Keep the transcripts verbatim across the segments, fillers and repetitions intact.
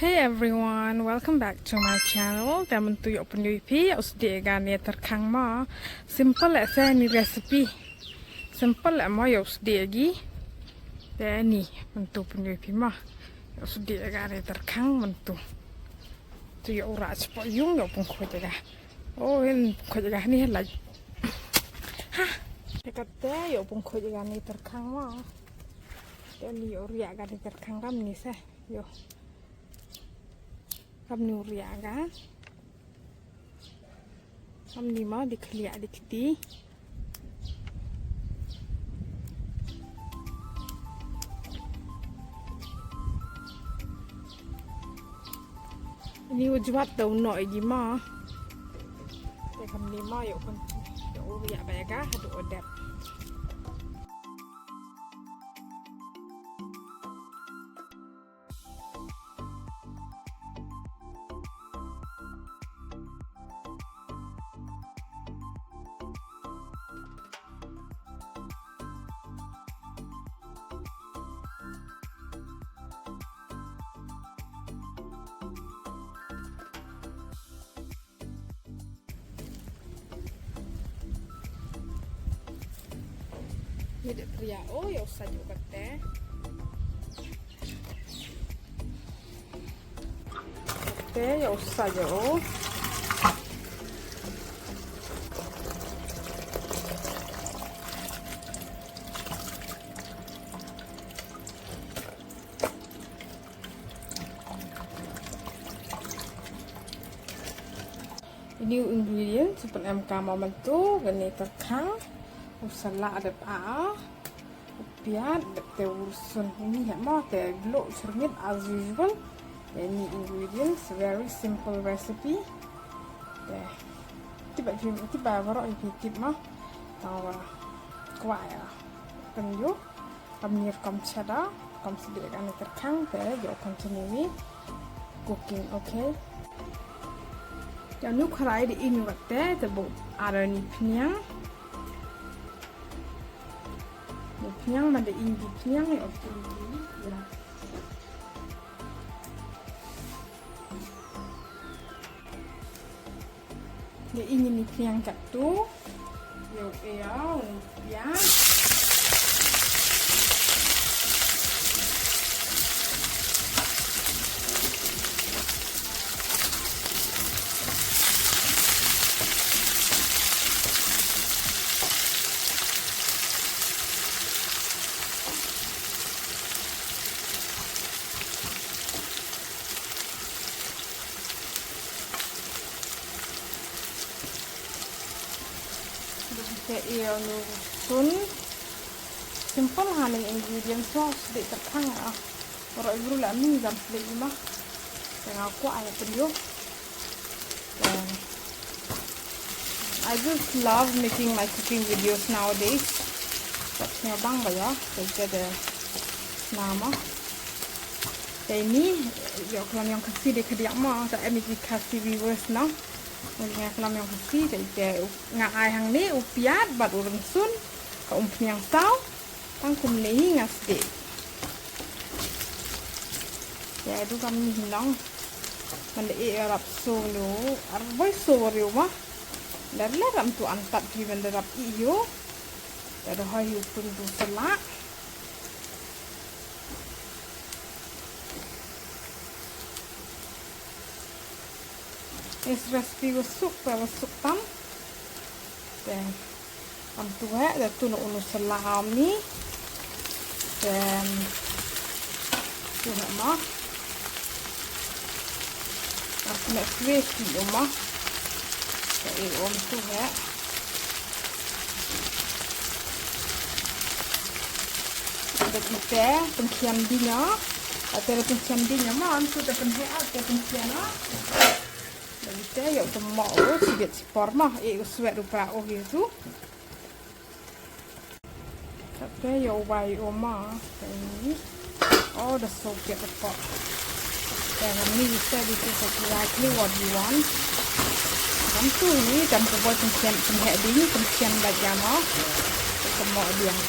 Hey everyone, welcome back to my channel. Te mynta ïoh pynïoh ïa phi ïa u sdieh ïa kane tyrkhang mo. Simple eh sa ni recipe. Simple eh mo ïa u sdieh ïa ki. Te ni mynta pynïoh ïa phi mo. Ïa u sdieh ïa kane tyrkhang mynta. Tu ïa u rah shapoh ïung ïa u pynkhuid ïa ka. Oh, in pynkhuid ïa kane lait. Ha. Te kata ïa u pynkhuid ïa kane tyrkhang mo. Te ni ïa u riah kane tyrkhang kam ni sa. Ïa u. Kam ni u riah ka. Kam ni mo di khliah di kti. Ni u jwat da u noh ïa ki mo. Te kam ni mo ïa u kon ïa u riah ba ïa ka haduh u dep. Ni da pria o ïa u sa ju kate. Te ïa u sa ju. Ini u ingredients u pynemkam mynta, kane tyrkhang, u salah dep a, u piat, dep te u rsun ini ha mo te gloh syrngit as usual. Ini ingredients, very simple recipe. Te tiba tiba baroh ïa ki tip mo. Tang ba kwah ïa pynïoh. Kam ni rukom cheddar, rukom sdieh kane tyrkhang te ïoh continue cooking, okay. Ïa u kharai da ing ïa u kate te buh ar ni phniang. Ni phniang ma da ing di phniang ïa u phniang ïa. Ïa ini ni phniang katto. Ïa u ïa u piat. Te ïa u rsun. Simple hangne ingredients mo, sdieh tyrkhang ah. Baroh i bru la mi jam sdieh i mo. Te nga kwah ai pynïoh. Te I just love making my cooking videos nowadays. But nga bang ba ïa, te ïa te na mo. Te ini ïa u khlem ïong Khasi de khadiak mo, te em ïa ki Khasi viewers no. Nga khlem ïong Khasi, te ïa te nga ai hangne u piat bad u rynsun, ka umphniang saw. Tang kumne hi nga sdieh. Ïa, du kam ni hi nong. Man da ïarap so no, ar boi so riu ma. Lar lar am tu an tat hi man da rap i yo. Ïa da hoi hi u pun tu salah. Is recipe wa suk, wa suk tam. Te. Am tu heh, da tu no unu salah am ni. Te. Tu heh ma. Am tu heh fresh ni ma. Te e om tu heh. Te ite, pynkiam di nya. Ate da pynkiam di nya ma, am tu te pynheh, ate pynkiam na. Te ïa u tymmoh u sibit sipor ma, e u swet u pra u hi tu. Te ïa u bai u ma, te ni. Oh, that's so beautiful. Te ngam ni, you said it is exactly what you want. Ngam tu hi, tam ku boi pynkiam, pynheh ding, pynkiam bad ïa ma. Te tymmoh ding.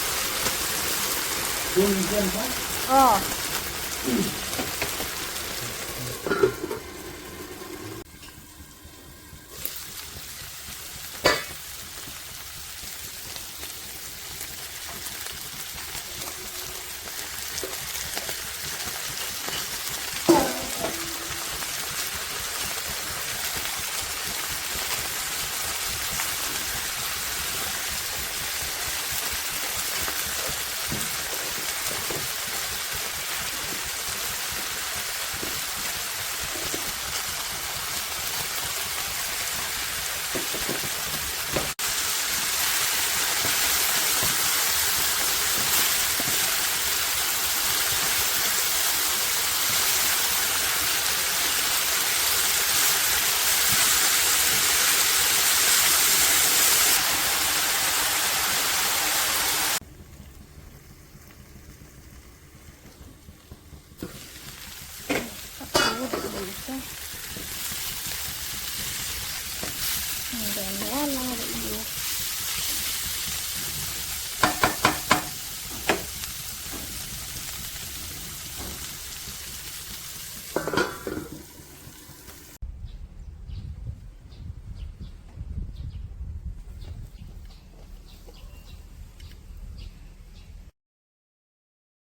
Oh.